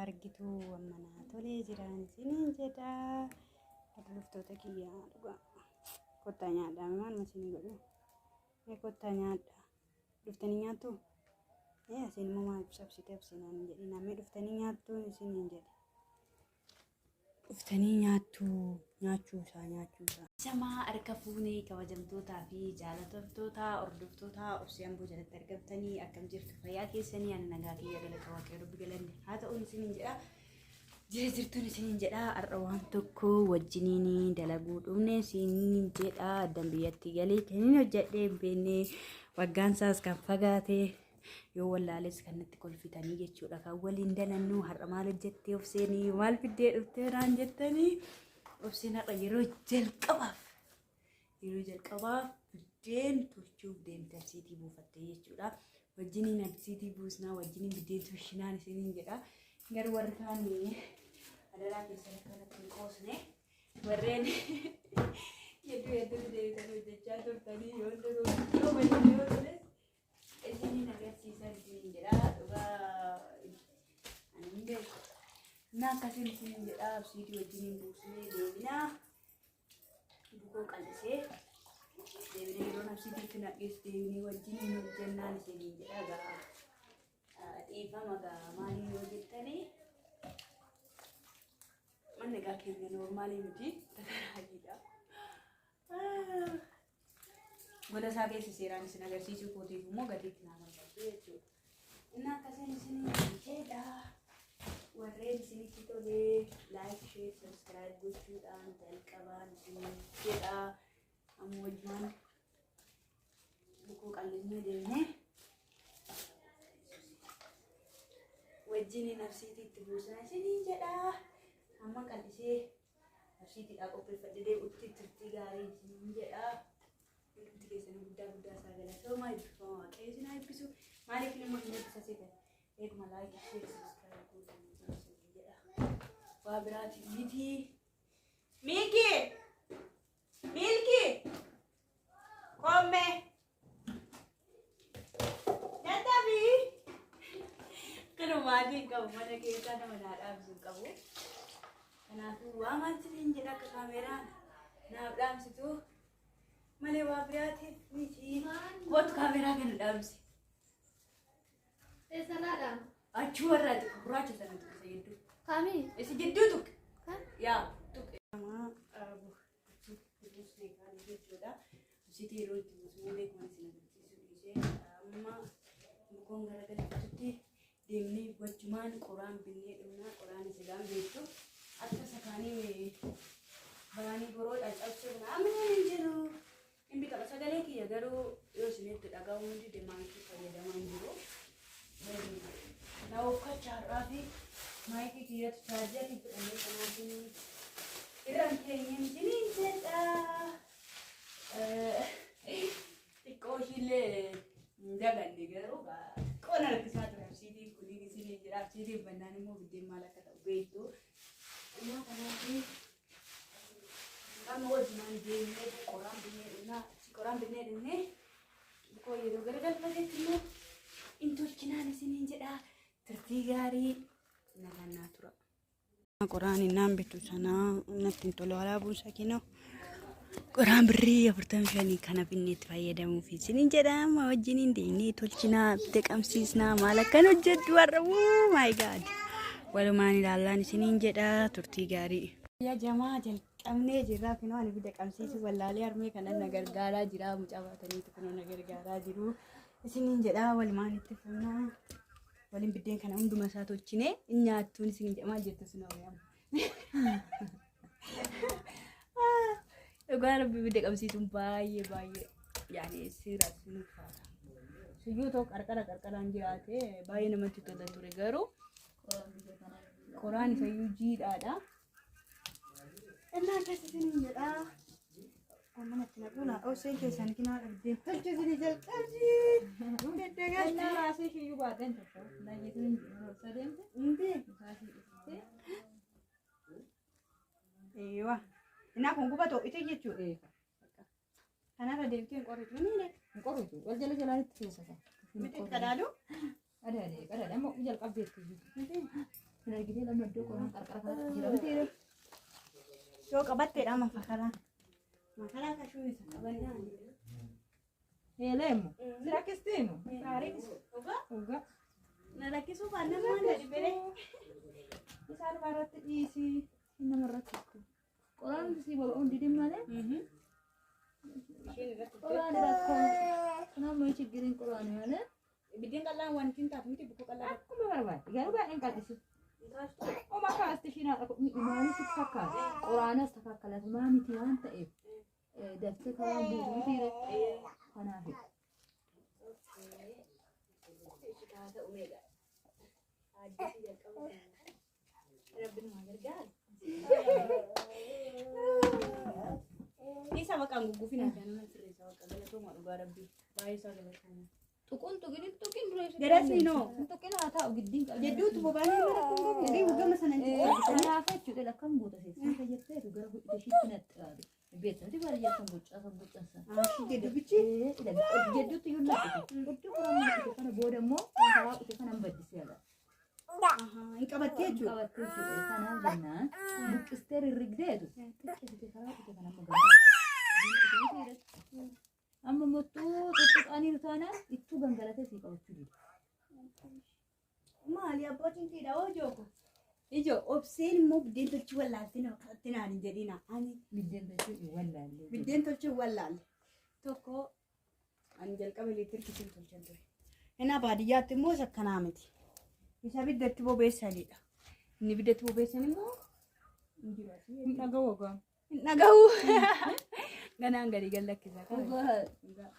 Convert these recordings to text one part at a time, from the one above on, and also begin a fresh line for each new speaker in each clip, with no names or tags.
Argitu manaa tolee jiraan isiniin jedha. Hordoftoota kiyyaa, dhugaa kottaa nyaadhaa. Maal isinii godhu? Mee kottaa nyaadhaa. Dhuftanii nyaattu? Ee, asiin immoo maal cabsite absinaan jedhina. Mee dhuftanii nyaattu isiniin jedhe. Dhuftanii nyaattu, nyaachuusaa nyaachuusaa. Samaa harka fuunee, kabajamtootaa fi jaalatamtoota hordoftoota Obsee Amboo jalatti argamtanii, akkam jirtu? Fayyaa keessanii? Ani nagaa kiyya, galata Waaqayyo, Rabbi galanne haa ta'uun isiniin jedha. Jira jirtuun isiniin jedha. Har'a waan tokko wajjiniin dalaguu dhufne isiniin jedha. Addan biyyatti galee kan inni hojjedhee hin beekne, waggaan isaas kan fagaate, yoo wallaales kan natti kolfitanii jechuudha. Kan waliin dalannu har'a maal hojjettee Obseenii, maal fiddee dhuftee naan jettanii, Obseen har'a yeroo jalqabaaf biddeen tolchuuf deemte, absiitii buufattee jechuudha. Wajjiniin absiitii buusnaa, wajjiniin biddeen tolchinaan isiniin jedha. Garuu warri kaan adaraa keessan akkanatti hin qoosne. Warreen hedduu hedduutu deebitanii hojjechaa turtanii, yoo yoo waliin yoo tures isiniin agarsiisan isiniin jedha. Dhugaa ani hin beeku. Na akkasiin isiniin jedha, absiitii wajjiniin buusnee deebinaa. Bukoo qal'isee deebinee, yeroon absiitiitti naqees deebinee wajjiniin hojjennaan isiniin jedha. Gaa dhiifama gaa, maalii yoo jettanii, manni gaa keenya normalii miti, takaraajiidha. Gola isaa keessa seeraan isin agarsiisuu kootiif immoo gatiitti naa gammaddu jechuudha. Inni akkasiin isin jedha. Warreen isinitti tolee like, share, subscribe gochuudhaan jalqabaan isin jedha. Amma wajjumaan bukoo qallisnee deemnee wajjiniin absiitiitti buusna isiniin jedha. Amma qallisee absiitiidhaa qopheeffadhee deebi'utti turtii gaarii isiniin jedha. Hundumti keessanii guddaa guddaa isaa galatooma, eebbifama, Waaqayyo isin haa eebbisu. Maaliif nama hin eebbisa seetan? Eeguma like, share, subscribe gootanii isiniin jedha. Waa biraati miti. Miiki! Milki! Komme! Dadhabii! Kana maatii hin qabu, mana keessaa nama naa dhaamsu hin qabu. Kanaafuu waa maal isiniin jedha, akka kaameraan naaf dhaamsitu malee waa biraatiif miti. Kootu, kaameraa kana dhaamsi.
Eessarraadha?
Achuu warraa tuqe, gurraacha sana tuqe, isa gidduu.
Kamii?
Isa jidduu tuqe.
Kan?
Yaa tuqe. Jechuudha. Absiitii yeroo itti buusnee beekuma isin agarsiisuu dhiisee, amma bukoon garagalfatutti deemnee wajjumaan qoraan binnee dhumnaa. Qoraan isa beektu akka sakaanii baanii boroodhaan cabsuu kana amma hin jiru. Hin bitama sagalee kiyya, garuu yoo isinitti dhaga'uu dide maayikii fayyadamaa hin jiru. Na uffachaa har'aa fi maayikii kiyyatu chaarjarii fudhannee, kanaatiin irraan keenyeen isiniin jedha. Xiqqoo ishiillee hin daganne, garuu xiqqoo na rakkisaa ture absiitiin kuniin isiniin jedha. Absiitiin bannaan immoo biddeen maal akka ta'u beektu. Innaa kanaaf amma wajjumaan deemnee qoraan binnee dhumnaa, qoraan binnee dhumnee, bukoo yeroo garagalfatetti immoo in tolchinaan isiniin jedha. Turtii gaarii, nagaan naa tura. Qoraan innaan bitu sanaa natti hin tolu, alaabuun isaa kinoo qoraan birrii 45 kana binnee itti fayyadamuuf isiniin jedha. Amma wajjiniin deemnee tolchinaa, bitee qabsiisnaa, maal akkan hojjedhu har'a, oh my God, walumaan ilaallaan isiniin jedha. Turtii gaarii. Yaa jamaa, jalqabnee jirra. Kunoo ani bidda qabsiisu wallaalee, harmee kanan na gargaaraa jira, mucaa baataniitu kunoo na gargaaraa jiru isiniin jedha. Walumaan itti fufnaa, waliin biddeen kana hunduma isaa tolchinee hin nyaattuun isiniin jedha. Maal jettu isin hooyamu? Dhugaa Rabbi, bidda qabsiisuun baay'ee baay'ee yaani seera sin ulfaata. Siyyuu tokko qarqara qarqaraan jiraate baay'ee namatti tola ture, garuu qoraan isayyuu jiidhaadha. Innaa akkas isiniin jedha. Namatti naquuna obseen keessan kinaa biddeen tolchuu isinii jalqabdi. Deddeegalti.
Innaa raasee shiyyuu baadheen tokko. Baay'eetu hin jiru. Deemte.
Hindi.
Raasii dhuftee.
Eewa. Innaa kun gubatoo ite jechuudha. Kanarra deemtee hin qorritu ni
Hin qorritu. Wal jala jalaan itti keessa.
Miti qadaadu.
Qadaadee qadaadee amma jalqabdeetti iyyuu.
Miti.
Hin argitee lamma iddoo qoraan qarqara kanatti jira miti.
Yoo qabatteedha makaraa. Makaraa kashuun isa qabannaa.
Eleemo. Si rakkistiimu.
Dhugaa?
Dhugaa.
Na rakkisuu baannaan maal na dhibee?
Isaan irratti dhiisii. Nama irratti. Qoraan si boba'uun didin malee. Qoraan rakkoo. Kanaaf moo'ii chiggiriin qoraan malee.
Biddeen qal'aan wanti hin taatu miti bukkoo qal'aa.
Akkuma barbaade. Garuu baay'een qal'isu. Oma kaasti ishiin haadha maaliif sitti fakkaata? Qoraanas tafakkalatu maa miti waan ta'eef daftee karaan buutu miti kanaaf.
Isa baqaan gugguufin adda nama sirreessa baqa galatooma dhugaa rabbii baay'ee isaa galatooma.
Tuqun tuqin tuqin dura ishee.
Garasni noo.
Tuqin haa taa'u giddiin qalbii.
Jedduutu boba'anii mara kun gabu. Riiwu gama sana hin
Kanaaf jechuudha lakkam goota seessisa jetteetu gara ishiitti naxxiraatu. Beektamti baay'ee kan bocaa kan bocansa.
Jeddu bichi.
Jedduutti iyyuu naqite. Iddoo karaa naqite kana booda immoo karaa dhute kana hin baddisee ala.
Hin qabattee jechuudha.
Qabattee jechuudha. Kanaaf jennaan buqqistee rirrigdeetu xiqqeessite karaa dhute kana amma gara. Amma mottuu tuttuqaniiru taanaan ittuu gangalatee sii qabachuu dida.
Maali abbootiin fiidha hoo jooko? Ijo obseen immoo biddeen tolchuu wallaaltee nama kadhatte naan hin jedhina. Ani
Biddeen tolchuu hin wallaalle.
biddeen tolchuu wallaalle. Tokko ani jalqaba elektirikiitiin tolchan ture. Innaa baadiyyaatti immoo isa akkanaa miti. Isa biddatti bobeessanidha. Inni biddatti bobeessan immoo hin jiru asii.
Hin dhaga'u ogaa.
Hin dhaga'u. Ganaan gadi gad lakkisa.
Ogaa.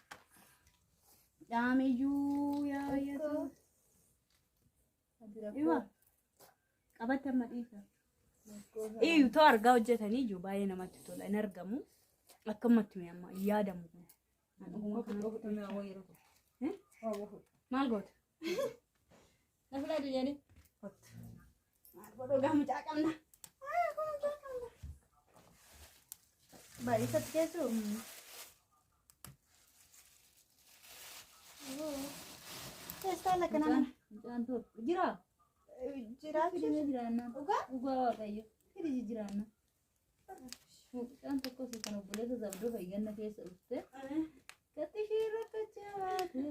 Dhaameyyuu yaa Yesuus. Ima qabatte amma dhiisa. Iyyuu too argaa hojjetanii iyyuu baay'ee namatti tola. Hin argamu. Akkamatti mi amma hin yaadamu kun. An dhuguma kanatti. Eh? Maal goota? Kottu. Maal godhu gaa mucaa qabna. Ay, kun mucaa qabna. Baay'isatti keessu. Teessaan akkanaa mana.
Mucaan tokko jira.
Jiraachuu.
Fidamee jiraannaa.
Dhugaa?
Dhugaa waaqayyo. Fidi jiraannaa. Mucaan tokko si kan obboleessa zabdoo fayyanna keessa dhufte. Gatti ishee rakkachaa baate.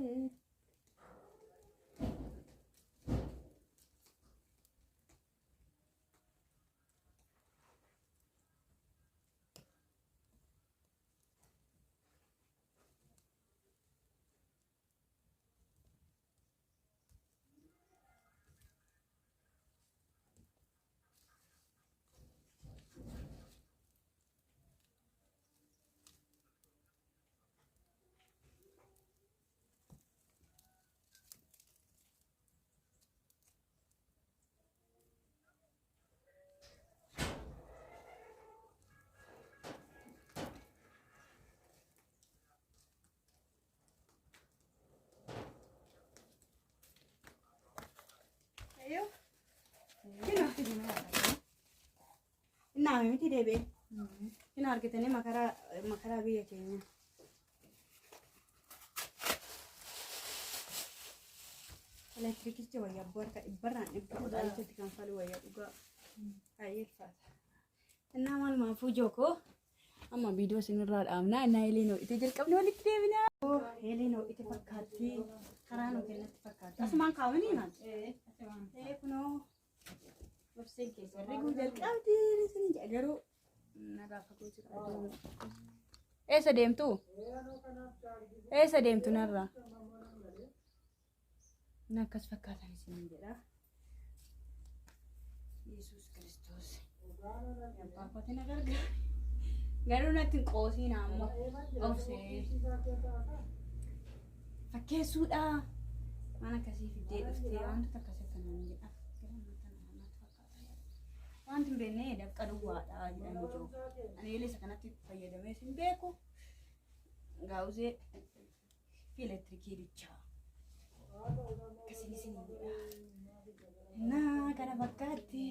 Ayo. Kino. Innaa miti deebi'e. Kino argitanii makaraa makaraa biyya keenya. Elektirikicha wayyaa abbaa harka dhibbarraan dhibba kudhanichatti kan falu wayyaa dhugaa. Baay'ee ulfaata. Innaa maal maafuu jookoo amma viidiyoo isinirraa dhaabnaa innaa Heleen ho'ite jalqabni walitti deebinaa. Heleen ho'ite fakkaatti karaa nu kennatti fakkaatti. Asumaan kaawwanii maal? Ee kunoo obseen keessa riguu jalqabdi isin jedha garuu nagaa fagoo jira. Eessa deemtu? Eessa deemtu narraa? Inni akkas fakkaatan isin jedha. Yesuus Kiristoos. Abbaa kootii na gargaara. Garuu natti hin qoosiin ammoo obsee. Fakkeessuudha. Waan akkasii fiddee dhuftee wantoota akkasii akkanaan jedha. Wanti hin beekne dafqa duwwaadha jedhanii jiru. Ani eelee isa kanatti fayyadamee hin beeku. Gaawuzee fi elektirikii bichaa. Akkasiin isin jedha. Innaa kana fakkaatti.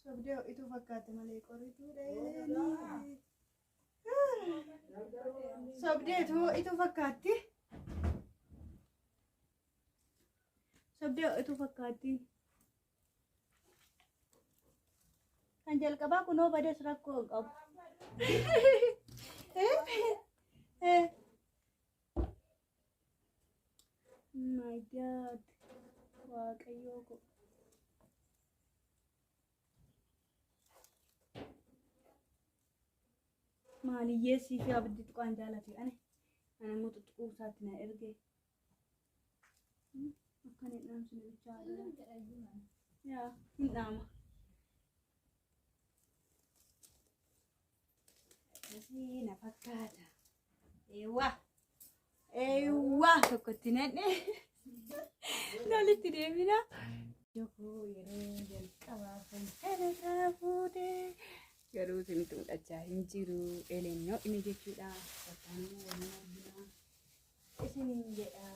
Sobdee ho'ituu fakkaate malee qorrituudha.
Sobdeetu itu fakkaatti. Sobdee itu fakkaatti. Kan jalqabaa kunoo bades rakkoo hin qabu. My God. Waaqayyoo ko. Maaliyyee sii fi abdii tuqaan jaalatu ani. Ani immoo tuttuquu isaatti na erge. Akkan hin dhaamsine bichaa. Yaa hin dhaama. Akkasii na fakkaata. Eewwa. Eewwa tokkotti nadhe. Lolitti deemina. Jokoo yeroo jalqabaa kan kana fuudhee. Garuu isinitti mul'achaa hin jiru. Elennoo inni jechuudha. Bakkaan waliin argina. Isiniin jedha.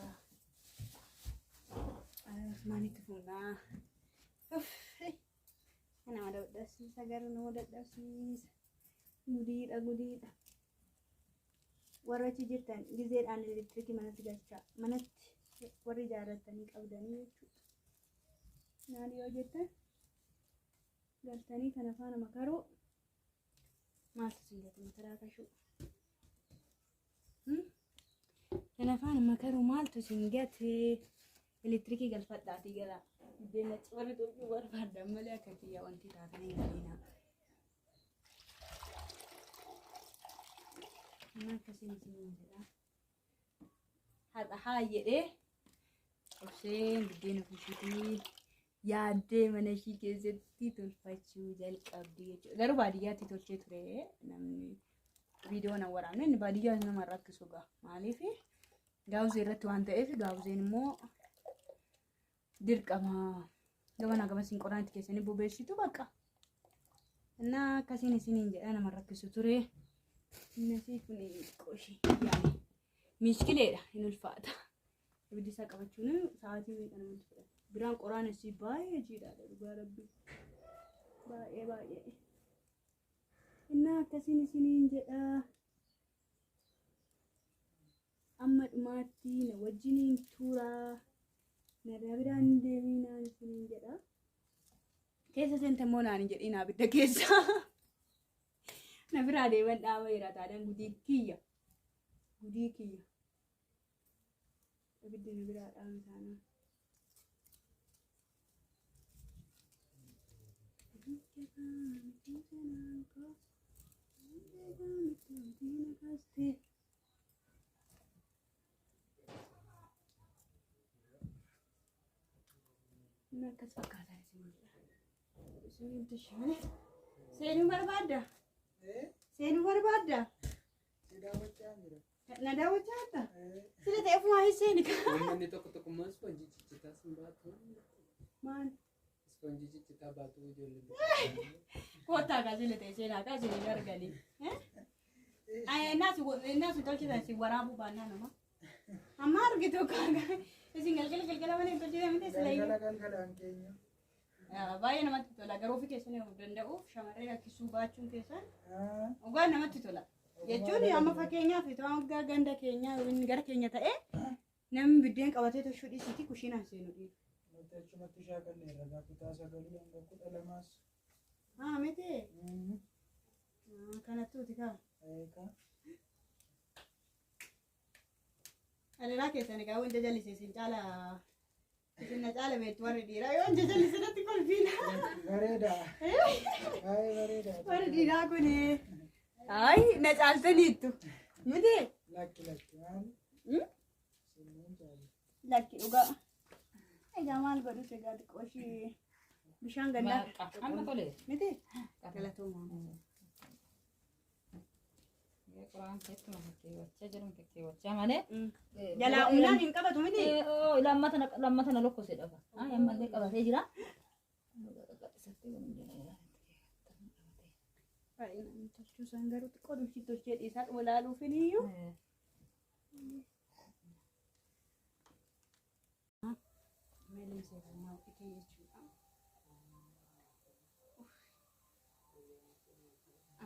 Maalitti fuunaa? Nama dadhabsiisa garuu nama dadhabsiisa. Gudiidha gudiidha. Warra achi jirtan gizeedhaan elektirikii manatti galchaa. Manatti warri ijaarratanii qabdanii jechuudha. Maal yoo jettan galtanii kana faana makaruu maaltu isin gati makaraa kashuu? Kana faana makaruu maaltu isin gate? Elektirikii galfadhaatii galaa. Biddeen achi warri tolchuu barbaadan malee akka kiyyaa wanti taatan hin galiinaa. Nama akkasiin isiniin jedha. Haadha haa jedhee obseen biddeen ofiishiitii yaaddee mana ishii keessatti tolfachuu jalqabdi jechuudha. Garuu baadiyyaatti tolchee ture namni viidiyoo na waraabne inni baadiyyaa nama rakkisu gaa. Maaliif gaawuzee irratti waan ta'eef gaawuzeen immoo dirqama gamanaa gamasiin qoraan itti keessanii bobeessitu bakka. Innaa akkasiin isiniin jedha nama rakkisu ture. Innasii kun xiqqoo ishee yaani miiskileedha hin ulfaata. Ibiddi isaa qabachuun sa'aatii meeqa namatti fudhata. Biraan qoraan isii baay'ee jiidhaadha dhugaa rabbi. Baay'ee baay'ee. Innaa akkasiin isiniin jedha. Amma dhumaatti na wajjiniin turaa. Na biraan hin deeminaan isiniin jedha. Keessa seente immoo naan hin jedhiin abidda keessa. Na biraa deeman dhaaba jira taadhaan gudii kiyya. Gudii kiyya. Ibiddi na biraa dhaame taanaan. Akkas fakkaata isin jedha. Isin tishee. Seenuu barbaadda? Seenuu barbaadda? Na daawwachaa jirta? Sila ta'e ofumaa hin seeni kaa.
Uummanni tokko tokkummaan ispoonjii ciccitaa sin baatu.
Maal?
Ispoonjii ciccitaa baatu ijoolleen.
Kottaa kaa sila ta'e seenaa kaa isin hin arganii. Naas tolchitan si waraabuu baannaa nama. Amma argitu kaa isin galgala galgala malee hin tolchitan miti sila iyyuu.
Galgala galgalaan keenya.
Baay'ee namatti tola garuu ofii keessanii of danda'uuf shamarree rakkisuu baachuun keessan dhugaan namatti tola. Jechuun amma fakkeenyaaf itoo waggaa ganda keenyaa yookiin gara keenya ta'e namni biddeen qabatee toshuu dhiisiiti kushiinaan seenu dhiiru.
Nuti achumatti shaakalleerra egaa kutaa 9 hanga 12s.
Haa miti kanattuuti kaa.
Eegaa.
Adaraa keessan egaa wanta jallise isin caala isin na caala beektu warri dhiiraa yoo wanta jallise natti kolfiina.
Bareeda. Baay'ee bareeda.
Warri dhiiraa kun ayi na caaltaniittu miti.
Lakki lakki maali? Sinniin caalu.
Lakki dhugaa. Egaa maal godhus egaa xiqqoo ishee bishaan gandaa
Amma tole.
miti. Galatoomaa.
Qoraan keettuma fakkeewwachaa jedhamu fakkeewwachaa malee.
Jalaa humnaan hin qabatu miti.
Lammata na lokkose dhafa. Ammallee qabatee jira.
Baay'ee namni tolchuu isaan garuu xiqqoo dulchii tolchee dhiisaa dhuma laaluufin iyyuu. Meeleen seerannaa hojjetee jechuudha.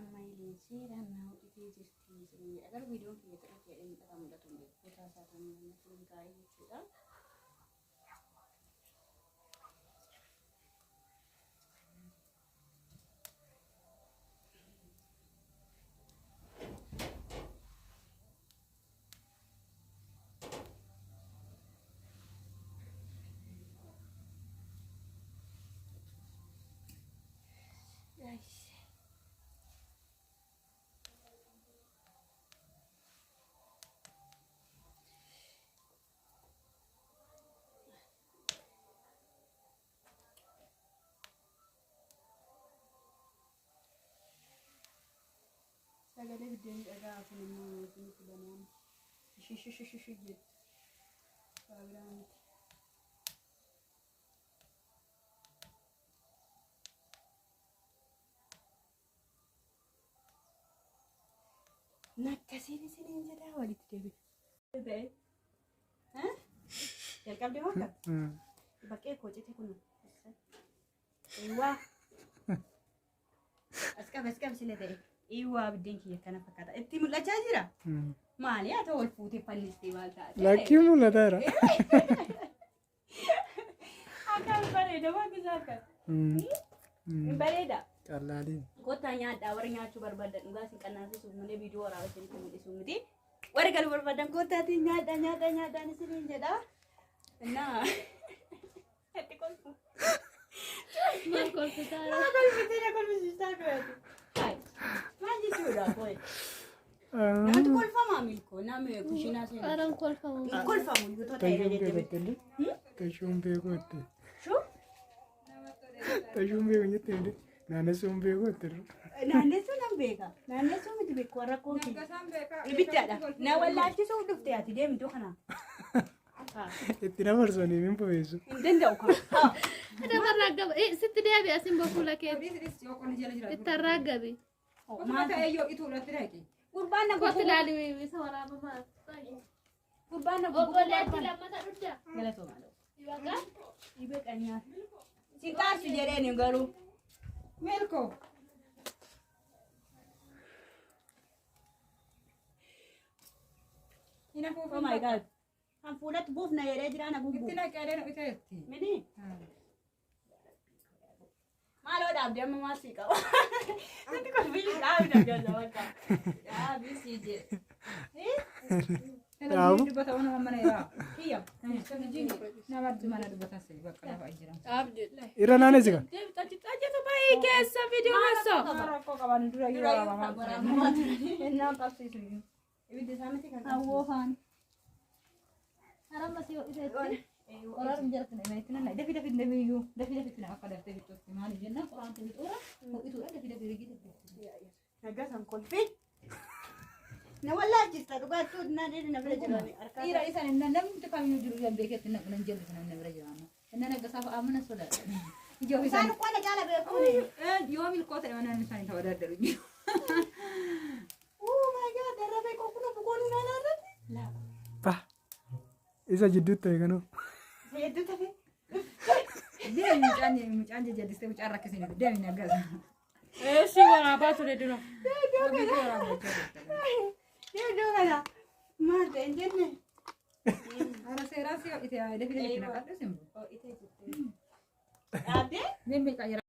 Amma ileen seerannaa hojjetee jirti. isiniin jedha. Garuu viidiyoon kiyya xirratti jedhee miidhagaa mul'atu hin beeku. Kutaa isaa kan namatti kaa'ee jechuudha. Sagalee biddeenii dhagaa kun immoo isinitti banaan shishishishishii jetti. Waa biraa miti. Nakkasiin isiniin jedhaa walitti deebina. Jalqabdee moo akkam? Baqqee koo cite kun. Eewwaa. As qaba as qaba sila ta'e. Eewwaa biddeen kiyya kana fakkaata. Itti mul'achaa jira? Maali haa ta'u ol fuutee fannistee maal taate?
Lakkii mul'ataara.
Akkam bareeda waan isaa akkas. Hin bareeda.
Qallaaliin.
Kottaa nyaadhaa warri nyaachuu barbaadan dhugaa isin qannaasisuuf malee viidiyoo waraabaa isinitti mul'isuu miti. Warri galuu barbaadan kottaatiin nyaadhaa nyaadhaa nyaadhaan isiniin jedha. Innaa itti kolfu.
Maal kolfitaa?
Maal kolfitee na kolfisiistaa godhate. Hai maal jechuudha kooyi. Namatti kolfamaa milkoo nama kushiinaa seenu.
Aran kolfamu.
Hin kolfamu iyyuu ta'eera
Tashuun
jettee
beeku
miti.
jettee? Tashuun beeku jettee?
Shuu?
Tashuun beeku jettee? Naannessuun beeku jettee?
Naannessuu nan beeka. Naannessuu miti beeku warra kooti. Ibiddaadha. Na wallaalchisuuf dhufte ati deemi iddoo kanaa.
Itti dabarsanii hin bobeessu.
Hin danda'u kan.
Nama raggaba. Sitti deebi asin bofuula keetti. Itti arraggabi.
Gurbaan na
Kottu
gurguru.
ilaali isa waraabamaa.
Gurbaan na gurguru.
Obboleetti lammata dhudda.
Galatooma.
Dhibaqa.
Dhibee qanyaa. Sin qaarsu jedheen garuu.
Milko.
Oh my God. Kan fuulatti buufna jedhee jira na guggu. Mini. Maaloo dhaabdee amma maal sii qaba? Sitti kolfiyyi dhaabi dhaggeessa bakka. Dhaabi sii jedhe.
Dhaabu. Irra naannessi kan.
Xajjatu bahii keessa viidiyoo keessa.
Hawwoo faan. Haramma si ho'iseetti. Qoraan jalatti na itti nanna. Dafi dafi dafi iyyuu. Dafi dafi itti na akka daftee fixuutti. Maaliif jennaan qoraan fixuura. Ho'ituudha dafi dafi rigii dafi.
Naggasan kolfii. Na wallaalchista dhugaattuu na dheedina na bira jirani.
Dhiira isaan inni namni kamiyyuu jiru yan beeketti na nan jalli sana na bira jiraanna. Inni naggasaaf amana sodaadha. Ija ofii
Isaan
isaanii.
qonna caala beekuun.
Yoo milkoo ta'e mana isaanii ta'uu dadhabu jiru.
Oh my God, darrabee qoqquna bukoon ilaalaa irratti.
Bah. Isa jidduutti ta'e kanoo.
Hedduu tafe.
Deemi mucaan mucaan jajjallistee mucaan rakkisanii deemi naggasa.
Si waraabaa ture dura.
Hedduu kana. Maal ta'e hin jenne.
Ara seeraan si ho'ite dafi dafi na qadhu simbu.
Dhaabdee?
Deemi qayyara.